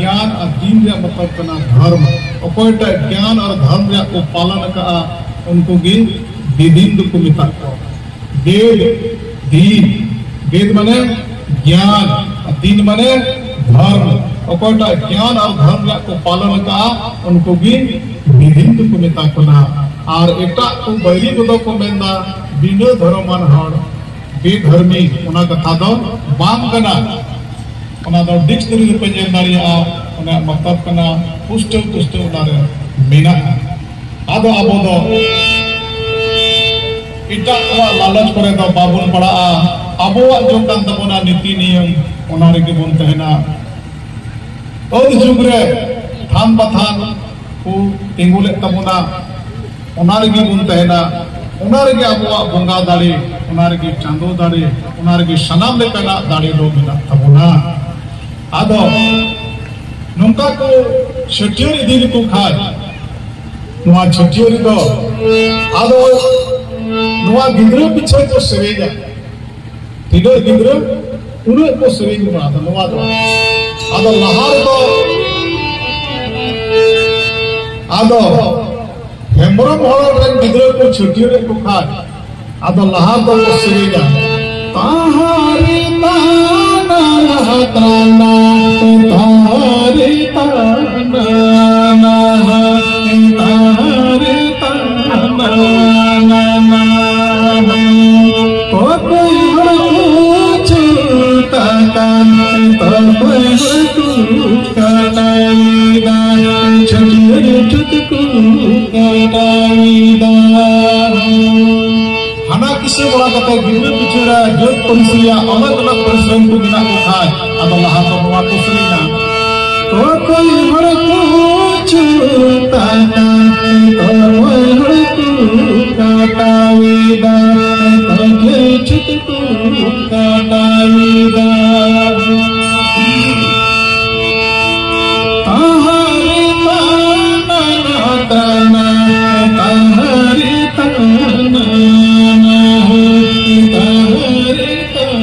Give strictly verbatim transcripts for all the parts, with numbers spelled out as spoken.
ᱜᱮᱭᱟᱱ ᱟᱨ ᱫᱤᱱ ᱨᱮᱭᱟᱜ ᱢᱚᱛᱞᱚᱵ ᱠᱟᱱᱟ ᱫᱷᱚᱨᱢ᱾ ᱚᱠᱚᱭᱴᱟᱜ ᱜᱮᱭᱟᱱ ᱟᱨ ᱫᱷᱚᱨᱢ ᱨᱮᱭᱟᱜ ᱠᱚ ᱯᱟᱞᱚᱱ ᱟᱠᱟᱫᱼᱟ, ᱩᱱᱠᱩ ᱜᱮ ᱵᱤᱫᱤᱱ ᱫᱚᱠᱚ ᱢᱮᱛᱟᱜ ᱠᱚᱣᱟ᱾ ᱵᱮᱫ, ᱫᱤᱱ, ᱵᱮᱫ ᱢᱟᱱᱮ ᱜᱮᱭᱟᱱ, ᱟᱨ ᱫᱤᱱ ᱢᱟᱱᱮ ᱫᱷᱚᱨᱢ᱾ ᱚᱠᱚᱭᱴᱟᱜ ᱜᱮᱭᱟᱱ ᱟᱨ ᱫᱷᱚᱨᱢ ᱨᱮᱭᱟᱜ ᱠᱚ ᱯᱟᱞᱚᱱ ᱟᱠᱟᱫᱼᱟ, ᱩᱱᱠᱩ ᱜᱮ ᱵᱤᱫᱤᱱ ᱫᱚᱠᱚ ᱢᱮᱛᱟ ᱠᱚ ᱠᱟᱱᱟ᱾ ᱟᱨ ᱮᱴᱟᱜ ᱠᱚ ᱵᱟᱹᱭᱨᱤ ᱠᱚᱫᱚ ᱠᱚ ᱢᱮᱱᱫᱟ, ᱵᱤᱱᱟᱹ ᱫᱷᱚᱨᱚᱢᱟᱱ ᱦᱚᱲ, ᱵᱮᱫᱷᱚᱨᱢᱤ, ᱚᱱᱟ ᱠᱟᱛᱷᱟ ᱫᱚ ᱵᱟᱝ ᱠᱟᱱᱟ᱾ ᱚᱱᱟ ᱫᱚ ᱰᱤᱠᱥᱱᱟᱨᱤ ᱨᱮᱯᱮ ᱧᱮᱞ ᱫᱟᱲᱮᱭᱟᱜᱼᱟ, ᱚᱱᱟ ᱢᱚᱛᱞᱚᱵ ᱠᱟᱱᱟ ᱯᱩᱥᱴᱟᱹᱣ ᱯᱩᱥᱴᱟᱹᱣ ᱚᱱᱟᱨᱮ ᱢᱮᱱᱟᱜᱼᱟ᱾ ᱟᱫᱚ ᱟᱵᱚ ᱫᱚ ᱮᱴᱟᱜ ᱠᱚᱣᱟᱜ ᱞᱟᱞᱚᱪ ᱠᱚᱨᱮ ᱫᱚ ᱵᱟᱵᱚᱱ ᱯᱟᱲᱟᱜᱼᱟ᱾ ᱟᱵᱚᱣᱟᱜ ᱡᱚ ᱠᱟᱱ ᱛᱟᱵᱚᱱᱟ ᱱᱤᱛᱤ ᱱᱤᱭᱚᱢ, ᱚᱱᱟ ᱨᱮᱜᱮ ᱵᱚᱱ ᱛᱟᱦᱮᱱᱟ᱾ ᱟᱹᱫ ᱡᱩᱜᱽ ᱨᱮ ᱛᱷᱟᱱ ᱵᱟᱛᱷᱟᱱ ᱠᱚ ᱛᱤᱸᱜᱩ ᱞᱮᱫ ᱛᱟᱵᱚᱱᱟ, ᱚᱱᱟ ᱨᱮᱜᱮ ᱵᱚᱱ ᱛᱟᱦᱮᱱᱟ᱾ ᱚᱱᱟ ᱨᱮᱜᱮ ᱟᱵᱚᱣᱟᱜ ᱵᱚᱸᱜᱟ ᱫᱟᱲᱮ, ᱚᱱᱟ ᱨᱮᱜᱮ ᱪᱟᱸᱫᱚ ᱫᱟᱲᱮ, ᱚᱱᱟ ᱨᱮᱜᱮ ᱥᱟᱱᱟᱢ ᱞᱮᱠᱟᱱᱟᱜ ᱫᱟᱲᱮ ᱫᱚ ᱢᱮᱱᱟᱜ ᱛᱟᱵᱚᱱᱟ᱾ ᱟᱫᱚ ᱱᱚᱝᱠᱟ ᱠᱚ ᱪᱷᱟᱹᱴᱭᱟᱹᱨ ᱤᱫᱤ ᱞᱮᱠᱚ ᱠᱷᱟᱱ, ᱱᱚᱣᱟ ᱪᱷᱟᱹᱴᱭᱟᱹᱨ ᱫᱚ ᱟᱫᱚ ᱱᱚᱣᱟ ᱜᱤᱫᱽᱨᱟᱹ ᱯᱤᱪᱷᱟᱹ ᱠᱚ ᱥᱮᱨᱮᱧᱟ᱾ ᱛᱤᱱᱟᱹᱜ ᱜᱤᱫᱽᱨᱟᱹ, ᱩᱱᱟᱹᱜ ᱠᱚ ᱥᱮᱨᱮᱧ ᱢᱟ᱾ ᱟᱫᱚ ᱱᱚᱣᱟ ᱫᱚ, ᱟᱫᱚ ᱞᱟᱦᱟ ᱨᱮᱫᱚ, ᱟᱫᱚ ᱦᱮᱢᱵᱨᱚᱢ ᱦᱚᱲ ᱨᱮᱱ ᱜᱤᱫᱽᱨᱟᱹ ᱠᱚ ᱪᱷᱟᱹᱴᱭᱟᱹᱨᱮᱫ ᱠᱚ ᱠᱷᱟᱱ, ᱟᱫᱚ ᱞᱟᱦᱟ ᱫᱚᱠᱚ ᱥᱮᱨᱮᱧᱟ, ᱛᱟᱦᱟᱨᱤ ᱛᱟᱱᱟ ᱛᱟᱱᱟ, ᱛᱟᱦᱟᱨᱤ ᱛᱟᱱᱟ, ᱛᱟᱦᱟᱨᱤ ᱛᱟᱱᱟ᱾ ᱚᱠᱚᱭ ᱦᱚᱲ ᱠᱚ ᱪᱷᱩᱛᱟ ᱠᱟᱱ, ᱚᱠᱚᱭ ᱦᱚᱲ ᱠᱚ ᱠᱟᱴᱟᱣᱤᱫᱟ, ᱪᱷᱟᱹᱴᱭᱟᱹᱨ ᱪᱷᱩᱛ ᱠᱚ ᱠᱟᱴᱟᱣᱤᱫᱟ᱾ ᱦᱟᱱᱟ ᱠᱤᱥᱟᱹ ᱵᱟᱲᱟ ᱠᱟᱛᱮ ᱜᱤᱫᱽᱨᱟᱹ ᱯᱤᱪᱷᱟᱹ ᱨᱮ ᱡᱟᱹᱛ ᱯᱟᱹᱨᱤᱥ ᱨᱮᱭᱟᱜ ᱟᱞᱟᱜᱽ ᱟᱞᱟᱜᱽ ᱯᱟᱹᱨᱤᱥ ᱨᱮᱱ ᱠᱚ ᱢᱮᱱᱟᱜ ᱠᱚ ᱠᱷᱟᱱ, ᱟᱫᱚ ᱞᱟᱦᱟ ᱫᱚ ᱱᱚᱣᱟ ᱠᱚ ᱥᱮᱨᱮᱧᱟ, ᱚᱠᱚᱭ ᱦᱚᱲ ᱠᱚ ᱪᱷᱩᱛᱟ ᱠᱟᱱ, ᱚᱠᱚᱭ ᱦᱚᱲ ᱠᱚ ᱠᱟᱴᱟᱣᱤᱫᱟ, ᱚᱠᱚᱭ ᱪᱷᱩᱛ ᱠᱚ ᱠᱟᱴᱟᱣᱤᱫᱟ᱾ ᱛᱟᱦᱟᱨᱤ ᱛᱟᱱᱟ ᱛᱟᱱᱟ, ᱛᱟᱦᱟᱨᱤ ᱛᱟᱱᱟ, ᱛᱟᱦᱟᱨᱤ ᱛᱟᱱᱟ᱾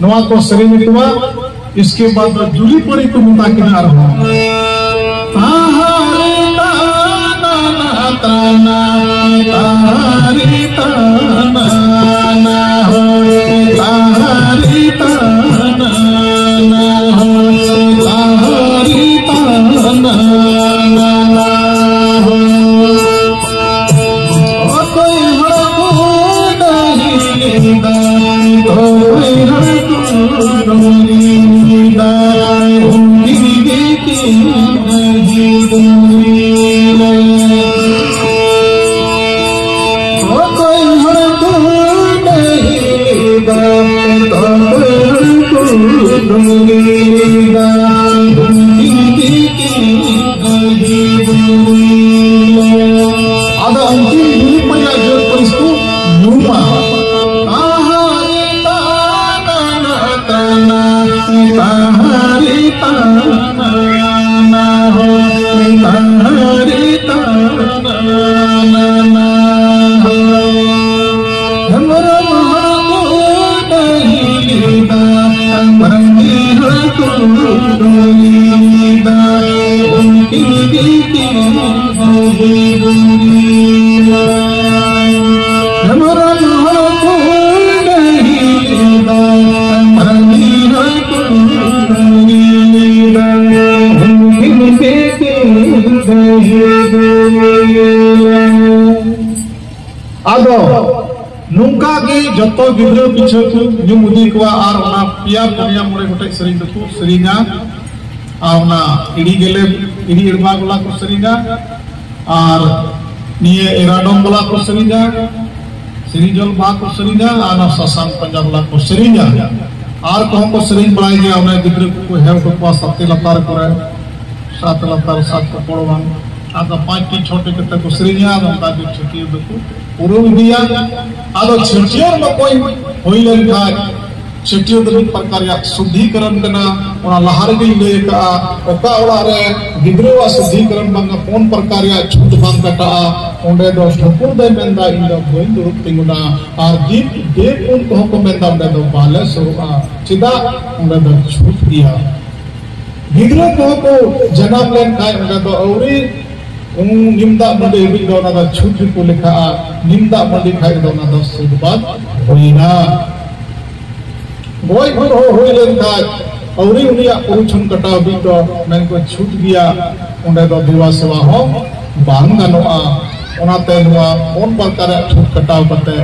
ᱱᱚᱣᱟ ᱠᱚ ᱥᱮᱨᱮᱧ ᱠᱚᱣᱟ᱾ ᱤᱥᱠᱮ ᱵᱟᱫ ᱫᱚ ᱡᱩᱨᱤ ᱯᱟᱹᱲᱤ ᱠᱚ ᱢᱮᱛᱟ ᱠᱤᱱᱟ ᱟᱨᱦᱚᱸ᱾ ᱛᱟᱦᱟᱨᱤ ᱛᱟᱱᱟ ᱛᱟᱱᱟ, ᱛᱟᱦᱟᱨᱤ ᱛᱟᱱᱟ ᱦᱳᱭ, ᱛᱟᱦᱟᱨᱤ ᱛᱟᱱᱟ ᱦᱳᱭ, ᱛᱟᱦᱟᱨᱤ ᱛᱟᱱᱟ ᱦᱳᱭ᱾ ᱚᱠᱚᱭ ᱦᱚᱲ ᱠᱚ ᱰᱟᱹᱦᱤ ᱞᱮᱫᱟ, ᱚᱠᱚᱭ ᱦᱚᱲ ᱠᱚ ᱰᱟᱹᱦᱤ ᱞᱮᱫᱟ, ᱩᱱᱠᱤᱱ ᱜᱮ ᱠᱤᱱ ᱰᱟᱹᱦᱤ ᱰᱩᱝᱨᱤ ᱞᱮ᱾ ᱚᱠᱚᱭ ᱦᱚᱲ ᱠᱚ ᱰᱟᱹᱦᱤ ᱞᱮᱫᱟ, ᱚᱠᱚᱭ ᱦᱚᱲ ᱠᱚ ᱰᱩᱝᱨᱤ ᱞᱮᱫᱟ, ᱩᱱᱠᱤᱱ ᱜᱮ ᱠᱤᱱ ᱟᱫᱚ ᱩᱱᱠᱤᱱ ᱜᱩᱨᱤ ᱯᱟᱭᱟ ᱡᱳᱨ ᱯᱟᱹᱨᱤᱥ ᱠᱚ ᱧᱩᱢᱟ᱾ ᱛᱟᱦᱟᱨᱤ ᱛᱟᱱᱟ ᱛᱟᱱᱟ, ᱛᱟᱦᱟᱨᱤ ᱛᱟᱱᱟ ᱦᱳᱭ, ᱛᱟᱦᱟᱨᱤ ᱛᱟᱱᱟ ᱦᱳᱭ᱾ ᱦᱮᱢᱵᱨᱚᱢ ᱦᱚᱲ ᱠᱚ ᱰᱟᱹᱦᱤ ᱞᱮᱫᱟ, ᱢᱟᱹᱨᱰᱤ ᱦᱚᱲ ᱠᱚ ᱰᱟᱹᱦᱤ ᱞᱮᱫᱟ, ᱩᱱᱠᱤᱱ ᱜᱮ ᱠᱤᱱ ᱰᱟᱹᱦᱤ ᱰᱩᱝᱨᱤ ᱞᱮᱫᱟ᱾ ᱦᱮᱢᱵᱨᱚᱢ ᱦᱚᱲ ᱠᱚ ᱰᱟᱹᱦᱤ ᱞᱮᱫᱟ, ᱢᱟᱹᱨᱰᱤ ᱦᱚᱲ ᱠᱚ ᱰᱟᱹᱦᱤ ᱞᱮᱫᱟ, ᱩᱱᱠᱤᱱ ᱜᱮ ᱠᱤᱱ ᱰᱟᱹᱦᱤ ᱰᱩᱝᱨᱤ ᱞᱮᱫᱟ᱾ ᱟᱫᱚ ᱱᱚᱝᱠᱟ ᱜᱮ ᱡᱚᱛᱚ ᱜᱤᱫᱽᱨᱟᱹ ᱯᱤᱪᱷᱟᱹ ᱠᱚ ᱧᱩᱢ ᱤᱫᱤ ᱠᱚᱣᱟ ᱟᱨ ᱚᱱᱟ ᱯᱮᱭᱟ ᱯᱩᱱᱭᱟ ᱢᱚᱬᱮ ᱜᱚᱴᱮᱡ ᱥᱮᱨᱮᱧ ᱫᱚᱠᱚ ᱥᱮᱨᱮᱧᱟ᱾ ᱟᱨ ᱚᱱᱟ ᱤᱲᱤ ᱜᱮᱞᱮ, ᱤᱲᱤ ᱮᱲᱢᱟ ᱜᱚᱞᱟ ᱠᱚ ᱥᱮᱨᱮᱧᱟ, ᱟᱨ ᱱᱤᱭᱟᱹ ᱮᱨᱟᱰᱚᱢ ᱜᱚᱞᱟ ᱠᱚ ᱥᱮᱨᱮᱧᱟ, ᱥᱮᱨᱮᱧ ᱡᱚᱞ ᱵᱟᱦᱟ ᱠᱚ ᱥᱮᱨᱮᱧᱟ, ᱟᱨ ᱚᱱᱟ ᱥᱟᱥᱟᱝ ᱯᱟᱸᱡᱟ ᱜᱚᱞᱟ ᱠᱚ ᱥᱮᱨᱮᱧᱟ᱾ ᱟᱨ ᱠᱚᱦᱚᱸ ᱠᱚ ᱥᱮᱨᱮᱧ ᱵᱟᱲᱟᱭ ᱜᱮᱭᱟ, ᱚᱱᱮ ᱜᱤᱫᱽᱨᱟᱹ ᱠᱚᱠᱚ ᱦᱮᱣ ᱠᱟᱠᱚᱣᱟ ᱥᱟᱛᱮ ᱞᱟᱛᱟᱨ ᱠᱚᱨᱮ᱾ ᱥᱟᱛ ᱞᱟᱛᱟᱨ ᱥᱟᱛ ᱠᱚᱯᱚᱲ ᱵᱟᱝ, ᱟᱫᱚ ᱯᱟᱸᱪᱴᱤ ᱪᱷᱚᱴᱤ ᱠᱟᱛᱮ ᱠᱚ ᱥᱮᱨᱮᱧᱟ᱾ ᱟᱫᱚ ᱚᱱᱠᱟ ᱜᱮ ᱪᱷᱟᱹᱴᱭᱟᱹᱨ ᱫᱚᱠᱚ ᱯᱩᱨᱟᱹᱣ ᱤᱫᱤᱭᱟ᱾ ᱟᱫᱚ ᱪᱷᱟᱹᱴᱭᱟᱹᱨ ᱢᱚᱠᱚᱧ ᱦᱩᱭ ᱞᱮᱱ ᱠᱷᱟᱡ, ᱪᱷᱟᱹᱴᱭᱟᱹᱨ ᱫᱚ ᱢᱤᱫ ᱯᱨᱚᱠᱟᱨ ᱨᱮᱭᱟᱜ ᱥᱩᱫᱽᱫᱷᱤᱠᱚᱨᱚᱱ ᱠᱟᱱᱟ᱾ ᱚᱱᱟ ᱞᱟᱦᱟ ᱨᱮᱜᱮᱧ ᱞᱟᱹᱭ ᱟᱠᱟᱫᱼᱟ, ᱚᱠᱟ ᱚᱲᱟᱜ ᱨᱮ ᱜᱤᱫᱽᱨᱟᱹᱣᱟᱜ ᱥᱩᱫᱽᱫᱷᱤᱠᱚᱨᱚᱱ ᱵᱟᱝᱟ, ᱯᱩᱱ ᱯᱨᱚᱠᱟᱨ ᱨᱮᱭᱟᱜ ᱪᱷᱩᱛ ᱵᱟᱝ ᱠᱟᱴᱟᱜᱼᱟ, ᱚᱸᱰᱮ ᱫᱚ ᱴᱷᱟᱹᱠᱩᱨ ᱫᱚᱭ ᱢᱮᱱᱫᱟ, "ᱤᱧ ᱫᱚ ᱵᱟᱹᱧ ᱫᱩᱲᱩᱵ ᱛᱤᱸᱜᱩᱱᱟ", ᱟᱨ ᱫᱤᱠ ᱫᱮᱵ ᱯᱩᱱ ᱠᱚᱦᱚᱸ ᱠᱚ ᱢᱮᱱᱫᱟ, "ᱚᱸᱰᱮ ᱫᱚ ᱵᱟᱞᱮ ᱥᱩᱨᱩᱜᱼᱟ, ᱪᱮᱫᱟᱜ, ᱚᱸᱰᱮ ᱫᱚ ᱪᱷᱩᱛ ᱜᱮᱭᱟ᱾" ᱜᱤᱫᱽᱨᱟᱹ ᱠᱚᱦᱚᱸ ᱠᱚ ᱡᱟᱱᱟᱢ ᱞᱮᱱᱠᱷᱟᱱ ᱚᱸᱰᱮ ᱫᱚ ᱟᱹᱣᱨᱤ ᱩᱢ ᱱᱤᱢ ᱫᱟᱜ ᱢᱟᱹᱰᱤ ᱦᱟᱹᱵᱤᱡ ᱫᱚ ᱚᱱᱟ ᱫᱚ ᱪᱷᱩᱛ ᱜᱮᱠᱚ ᱞᱮᱠᱷᱟᱜᱼᱟ᱾ ᱱᱤᱢ ᱫᱟᱜ ᱢᱟᱹᱰᱤ ᱠᱷᱟᱡ ᱫᱚ ᱚᱱᱟ ᱫᱚ ᱥᱩᱫ ᱵᱟᱫ ᱦᱩᱭᱱᱟ᱾ ᱜᱚᱡ ᱜᱩᱨ ᱦᱚᱸ ᱦᱩᱭ ᱞᱮᱱᱠᱷᱟᱡ ᱟᱹᱣᱨᱤ ᱩᱱᱤᱭᱟᱜ ᱯᱩᱨᱩᱪᱷᱚᱱ ᱠᱟᱴᱟᱣ ᱦᱟᱹᱵᱤᱡ ᱫᱚ ᱢᱮᱱᱠᱚ ᱪᱷᱩᱛ ᱜᱮᱭᱟ, ᱚᱸᱰᱮ ᱫᱚ ᱫᱮᱵᱟ ᱥᱮᱵᱟ ᱦᱚᱸ ᱵᱟᱝ ᱜᱟᱱᱚᱜᱼᱟ᱾ ᱚᱱᱟᱛᱮ ᱱᱚᱣᱟ ᱯᱩᱱ ᱯᱨᱚᱠᱟᱨᱟᱜ ᱪᱷᱩᱛ ᱠᱟᱴᱟᱣ ᱠᱟᱛᱮ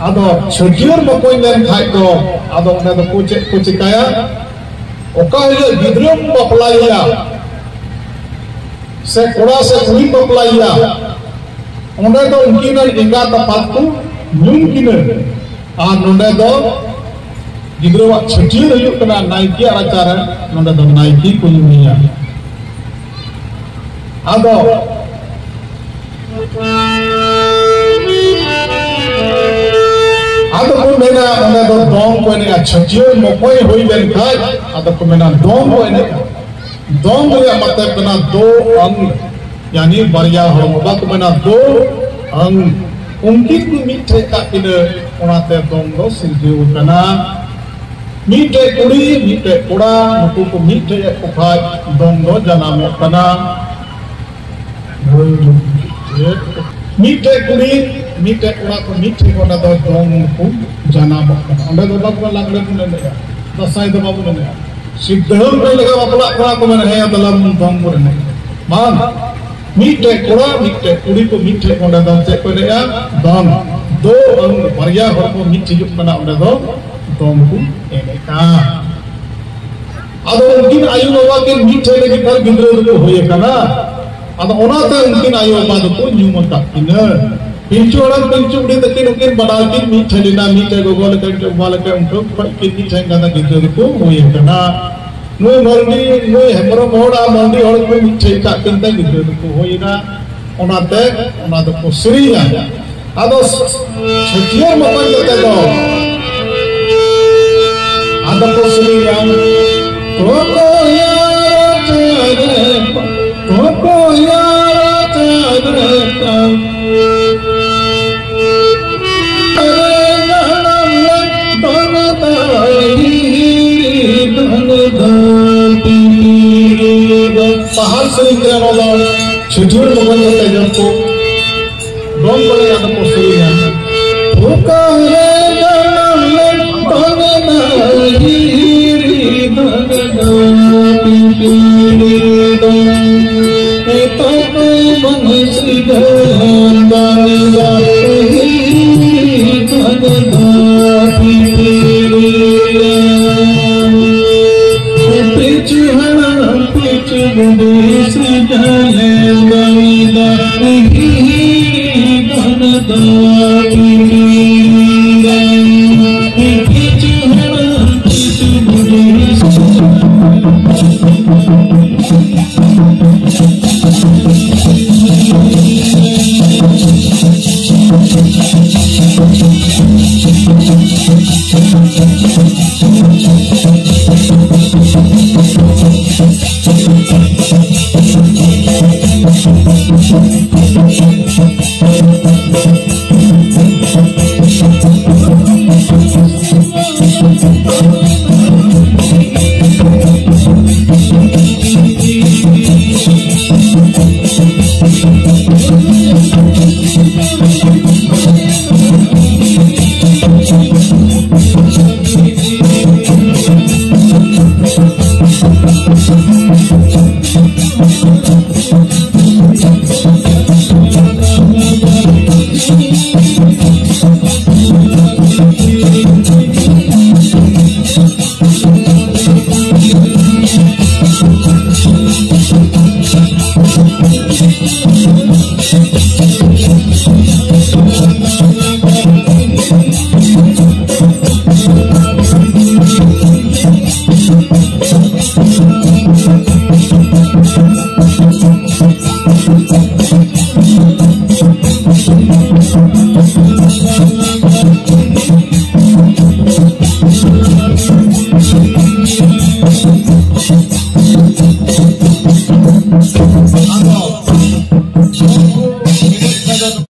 ᱟᱫᱚ ᱪᱷᱟᱹᱴᱭᱟᱹᱨ ᱢᱚᱠᱚᱧ ᱞᱮᱱᱠᱷᱟᱡ ᱫᱚ ᱟᱫᱚ ᱚᱸᱰᱮ ᱫᱚᱠᱚ ᱪᱮᱫ ᱠᱚ ᱪᱤᱠᱟᱹᱭᱟ? ᱚᱠᱟ ᱦᱤᱞᱳᱜ ᱜᱤᱫᱽᱨᱟᱹᱢ ᱵᱟᱯᱞᱟᱭᱮᱭᱟ, ᱥᱮ ᱠᱚᱲᱟ ᱥᱮ ᱠᱩᱲᱤᱢ ᱵᱟᱯᱞᱟᱭᱮᱭᱟ, ᱚᱸᱰᱮ ᱫᱚ ᱩᱱᱠᱤᱱ ᱨᱮᱱ ᱮᱸᱜᱟᱛ ᱟᱯᱟᱛ ᱠᱚ ᱧᱩᱢ ᱠᱤᱱᱟᱹ᱾ ᱟᱨ ᱱᱚᱰᱮ ᱫᱚ ᱜᱤᱫᱽᱨᱟᱹᱣᱟᱜ ᱪᱷᱟᱹᱴᱭᱟᱹᱨ ᱦᱩᱭᱩᱜ ᱠᱟᱱᱟ ᱱᱟᱭᱠᱮᱭᱟᱜ ᱨᱟᱪᱟᱨᱮ, ᱱᱚᱰᱮ ᱫᱚ ᱱᱟᱭᱠᱮ ᱠᱚ ᱧᱩᱢᱮᱭᱟ᱾ ᱟᱫᱚ ᱟᱫᱚ ᱠᱚ ᱢᱮᱱᱟ, ᱚᱸᱰᱮ ᱫᱚ ᱫᱚᱝ ᱠᱚ ᱮᱱᱮᱡᱼᱟ᱾ ᱪᱷᱟᱹᱴᱭᱟᱹᱨ ᱢᱚᱠᱚᱭ ᱦᱩᱭ ᱞᱮᱱᱠᱷᱟᱡ ᱟᱫᱚ ᱠᱚ ᱢᱮᱱᱟ, ᱫᱚᱝ ᱠᱚ ᱮᱱᱮᱡᱼᱟ᱾ ᱫᱚᱝ ᱨᱮᱭᱟᱜ ᱢᱚᱛᱞᱚᱵ ᱠᱟᱱᱟ ᱫᱚ ᱟᱝ, ᱭᱟᱱᱤ ᱵᱟᱨᱭᱟ ᱦᱚᱲᱢᱚ, ᱵᱟᱠᱚ ᱢᱮᱱᱟ ᱫᱚ ᱟᱝ᱾ ᱩᱱᱠᱤᱱ ᱠᱚ ᱢᱤᱫ ᱴᱷᱮᱡ ᱠᱟᱜ ᱠᱤᱱᱟᱹ, ᱚᱱᱟᱛᱮ ᱫᱚᱝ ᱫᱚ ᱥᱤᱨᱡᱟᱹᱣ ᱠᱟᱱᱟ᱾ ᱢᱤᱫᱴᱮᱡ ᱠᱩᱲᱤ, ᱢᱤᱫᱴᱮᱡ ᱠᱚᱲᱟ, ᱱᱩᱠᱩ ᱠᱚ ᱢᱤᱫ ᱴᱷᱮᱡ ᱮᱫ ᱠᱚ ᱠᱷᱟᱡ ᱫᱚᱝ ᱫᱚ ᱡᱟᱱᱟᱢᱚᱜ ᱠᱟᱱᱟ᱾ ᱢᱤᱫᱴᱮᱡ ᱠᱩᱲᱤ, ᱢᱤᱫᱴᱮᱡ ᱠᱚᱲᱟ ᱠᱚ ᱢᱤᱫ ᱴᱷᱮᱡ ᱚᱸᱰᱮ ᱫᱚ ᱫᱚᱝ ᱠᱚ ᱡᱟᱱᱟᱢᱚᱜ ᱠᱟᱱᱟ᱾ ᱚᱸᱰᱮ ᱫᱚ ᱵᱟᱵᱚᱱ ᱞᱟᱜᱽᱲᱮ ᱵᱚᱱ ᱮᱱᱮᱡᱼᱟ, ᱫᱟᱸᱥᱟᱭ ᱫᱚ ᱵᱟᱵᱚᱱ ᱮᱱᱮᱡᱼᱟ᱾ ᱥᱤᱫᱷᱟᱹ ᱞᱮᱠᱟ ᱵᱟᱯᱞᱟᱜ ᱠᱚᱲᱟ ᱠᱚ ᱢᱮᱱᱟ, "ᱦᱮᱸ, ᱫᱮᱞᱟ ᱵᱚᱱ ᱫᱚᱝ ᱵᱚᱱ ᱮᱱᱮᱡ", ᱵᱟᱝ᱾ ᱢᱤᱫᱴᱮᱡ ᱠᱚᱲᱟ, ᱢᱤᱫᱴᱮᱡ ᱠᱩᱲᱤ ᱠᱚ ᱢᱤᱫ ᱴᱷᱮᱡ ᱚᱸᱰᱮ ᱫᱚ ᱪᱮᱫ ᱠᱚ ᱮᱱᱮᱡᱼᱟ? ᱫᱚᱝ᱾ ᱫᱚ ᱟᱝ, ᱵᱟᱨᱭᱟ ᱦᱚᱲ ᱠᱚ ᱢᱤᱫ ᱴᱷᱮᱡᱚᱜ ᱠᱟᱱᱟ, ᱚᱸᱰᱮ ᱫᱚ ᱫᱚᱝ ᱠᱚ ᱮᱱᱮᱡᱼᱟ᱾ ᱟᱫᱚ ᱩᱱᱠᱤᱱ ᱟᱭᱳ ᱵᱟᱵᱟ ᱠᱤᱱ ᱢᱤᱫ ᱴᱷᱮᱡ ᱞᱟᱹᱜᱤᱫ ᱟᱨ ᱜᱤᱫᱽᱨᱟᱹ ᱫᱚᱠᱚ ᱦᱩᱭ ᱟᱠᱟᱱᱟ᱾ ᱟᱫᱚ ᱚᱱᱟᱛᱮ ᱩᱱᱠᱤᱱ ᱟᱭᱳ ᱵᱟᱵᱟ ᱫᱚᱠᱚ ᱧᱩᱢ ᱟᱠᱟᱫ ᱠᱤᱱᱟᱹ᱾ ᱯᱤᱞᱪᱩ ᱦᱟᱲᱟᱢ ᱯᱤᱞᱪᱩ ᱵᱩᱰᱷᱤ ᱛᱟᱹᱠᱤᱱ ᱩᱱᱠᱤᱱ ᱵᱟᱰᱟᱭ ᱠᱤᱱ ᱢᱤᱫ ᱴᱷᱮᱡ ᱞᱮᱱᱟ, ᱢᱤᱫ ᱴᱷᱮᱡ ᱜᱚᱜᱚ ᱞᱮᱠᱟ, ᱢᱤᱫ ᱴᱷᱮᱡ ᱵᱟᱵᱟ ᱞᱮᱠᱟ, ᱩᱱᱠᱩ ᱠᱷᱚᱡ ᱠᱤᱱ ᱢᱤᱫ ᱴᱷᱮᱡ ᱠᱟᱱᱟ, ᱜᱤᱫᱽᱨᱟᱹ ᱫᱚᱠᱚ ᱦᱩᱭ ᱟᱠᱟᱱᱟ᱾ ᱱᱩᱭ ᱢᱟᱹᱨᱰᱤ, ᱱᱩᱭ ᱦᱮᱢᱵᱨᱚᱢ ᱦᱚᱲ ᱟᱨ ᱢᱟᱹᱨᱰᱤ ᱦᱚᱲ ᱠᱚ ᱢᱤᱫ ᱴᱷᱮᱡ ᱠᱟᱜ ᱠᱤᱱ ᱛᱮ ᱜᱤᱫᱽᱨᱟᱹ ᱫᱚᱠᱚ ᱦᱩᱭ ᱮᱱᱟ᱾ ᱚᱱᱟᱛᱮ ᱚᱱᱟ ᱫᱚᱠᱚ ᱥᱮᱨᱮᱧᱟ᱾ ᱟᱫᱚ ᱪᱷᱟᱹᱴᱭᱟᱹᱨ ᱢᱚᱠᱚᱧ ᱠᱟᱛᱮ ᱫᱚ ᱟᱫᱚ ᱠᱚ ᱥᱮᱨᱮᱧᱟ, ᱠᱚᱠᱚᱭᱟ ᱨᱟᱪᱟ ᱨᱮ, ᱠᱚᱠᱚᱭᱟ ᱨᱟᱪᱟ ᱨᱮ ᱛᱟᱢ᱾ ᱨᱮ ᱡᱟᱱᱟᱢ ᱞᱮᱱ ᱫᱚᱱ ᱫᱟᱹᱭ ᱦᱤᱲᱤ ᱫᱚᱱ ᱫᱟᱹᱭ ᱯᱤᱯᱤᱲᱤ ᱫᱚᱱ᱾ ᱥᱟᱦᱟᱨ ᱥᱮᱨᱮᱧ ᱠᱟᱱᱟ ᱱᱚᱣᱟ ᱫᱚ, ᱪᱷᱟᱹᱴᱭᱟᱹᱨ ᱵᱚᱸᱜᱟ ᱧᱮᱞ ᱛᱟᱭᱚᱢ ᱠᱚ ᱫᱚᱱ ᱠᱚ ᱞᱟᱹᱭᱟ, ᱟᱫᱚ ᱠᱚ ᱥᱮᱨᱮᱧᱟ᱾ ᱚᱠᱟᱨᱮ ᱡᱟᱱᱟᱢ ᱞᱮᱱ ᱫᱚᱱ ᱫᱟᱹᱭ ᱦᱤᱲᱤ ᱫᱚᱱ ᱫᱟᱹᱭ ᱯᱤᱯᱤᱲᱤ ᱫᱚᱱ᱾ ᱮᱛᱚᱢ ᱵᱟᱝ ᱥᱤᱫᱷᱟᱹ ᱫᱚᱱ ᱫᱟᱹᱭ ᱦᱤᱲᱤ ᱫᱚᱱ ᱫᱟᱹᱭ ᱯᱤᱯᱤᱲᱤ ᱫᱚᱱ᱾ ᱯᱤᱪᱷᱩ ᱦᱟᱲᱟᱢ ᱯᱤᱪᱷᱩ ᱵᱩᱰᱷᱤ ᱥᱤᱫᱷᱟᱹ ᱞᱮ ᱫᱚᱱ ᱫᱟᱹᱭ ᱦᱤᱲᱤ ᱫᱚᱱ ᱫᱟᱹᱭ ᱯᱤᱯᱤᱲᱤ ᱫᱚᱱ᱾ ᱯᱤᱪᱷᱩ ᱦᱟᱲᱟᱢ ᱯᱤᱪᱷᱩ ᱵᱩᱰᱷᱤ